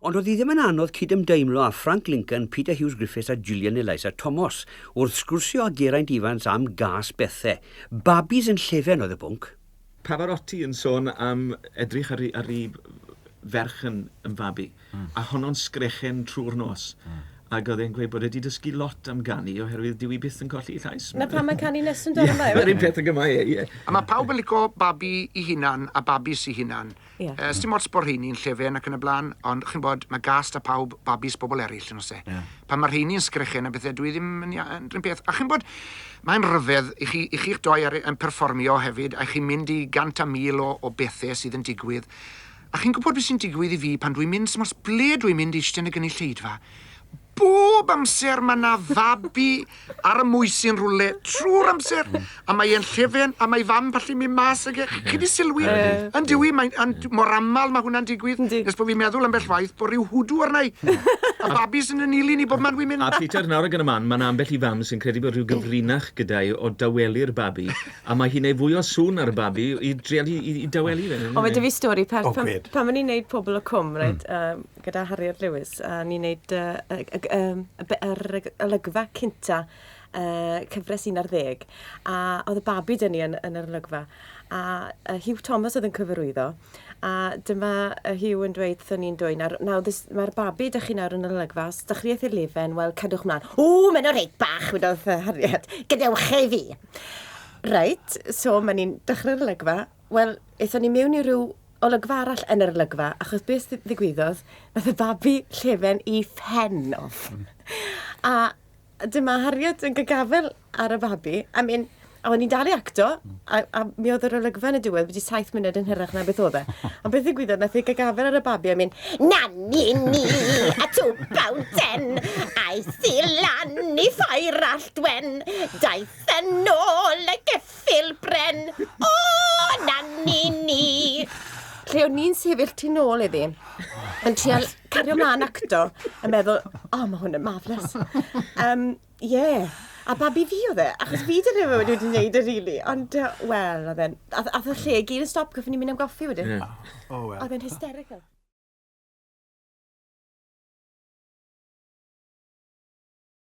Ond oedd hi ddim yn anodd cydymdeimlo â Frank Lincoln, Peter Hughes Griffiths a Gillian Eliza Thomas wrth sgwrsio â Geraint Ifans am gas bethe. Babis yn llefen oedd y bwnc. Pavarotti yn sôn am edrych ar ei, ar ei ferch yn, yn fabi, a honno'n sgrechen trwy'r nos. Ac oedd e'n gweud bod e 'di dysgu lot am ganu oherwydd dyw hi byth yn colli ei llais. 'Na pam mae'n canu Nessun Dorma yw e? Yr un peth ag y mae e, ie. A mae pawb yn lico babi 'i hunan a babis 'i hunan. Ie. Yy, sdim ots bod rheini'n llefen ac yn y blaen, ond chi'n bod, mae gas 'da pawb babis bobl eraill yn oes e? Ie. Pan mae rheini'n sgrechen a bethe, dwi ddim yn ia- yn 'run peth. A chi'n bod, mae'n rhyfedd i chi, i chi'ch doi ar, yn perfformio hefyd, a chi'n mynd i 100 a 1000 o bethe sydd yn digwydd. A chi'n gwybod beth sy'n digwydd i fi pan dwi'n mynd, sdim ots ble dwi'n mynd i eistedd yn y gynulleidfa. Bob amser mae 'na fabi ar y mwysyn rhywle trwy'r amser. A mae e'n llefen a mae fam pallu mynd mas ag e. Chi 'di sylwi? Yn dyw mae'n mor aml mae hwnna'n digwydd. Nes bod fi'n meddwl ambell waith bod rhyw hwdw arna i. A babis yn y nilyn i bob man dwi'n mynd. A Peter, nawr ag yn y man, mae 'na ambell i fam sy'n credu bod rhyw gyfrinach gyda hi o dawelu'r babi, a mae hi'n neud fwy o sŵn ar y babi i drial i dawelu fe. O, mae 'da fi stori pert. O, Pan, gwed. pan o'n i'n neud Pobol y Cwm, reit, gyda Harriet Lewis, a ni'n neud yr olygfa cynta, cyfres 11, a oedd y babi 'da ni yn yr olygfa, a Hugh Thomas oedd yn cyfarwyddo, a dyma Hugh yn dweud wrthon ni'n dwy, nawr, nawr mae'r babi 'da chi nawr yn yr olygfa, os dechreuaeth i'r lefen, wel, cadwch mlaen. O, mae'n o reit bach, wedodd Harriet, gadewch e i fi. Reit, so mae ni'n dechrau'r olygfa. Wel, aethon ni mewn i ryw olygfa arall yn yr olygfa, achos beth ddigwyddodd, nath y babi llefen i phen off. A dyma Harriet yn gagafel ar y babi, a mynd, a o'n i'n dal i acto, a mi oedd yr olygfa yn y diwedd wedi 7 munud yn hirach na beth oedd e. Ond beth ddigwyddodd, nath ei gagafel ar y babi a mynd, "Nanni ni, a £2.10, aeth i lan i ffair Alltwen, daeth yn ôl y geffyl bren, o, nanni ni." Lle o'n i'n sefyll tu nôl iddi, yn trial cario mlaen acto, yn meddwl, "O, oh, mae hwn yn marvellous." Yeah. A babi fi oedd e, achos fi dyn nhw wedi wneud e, really. Ond, wel, oedd e'n... Ath y lle gyd yn stop, goffon ni mynd am goffi wedyn. Oh, well. Oedd e'n hysterical.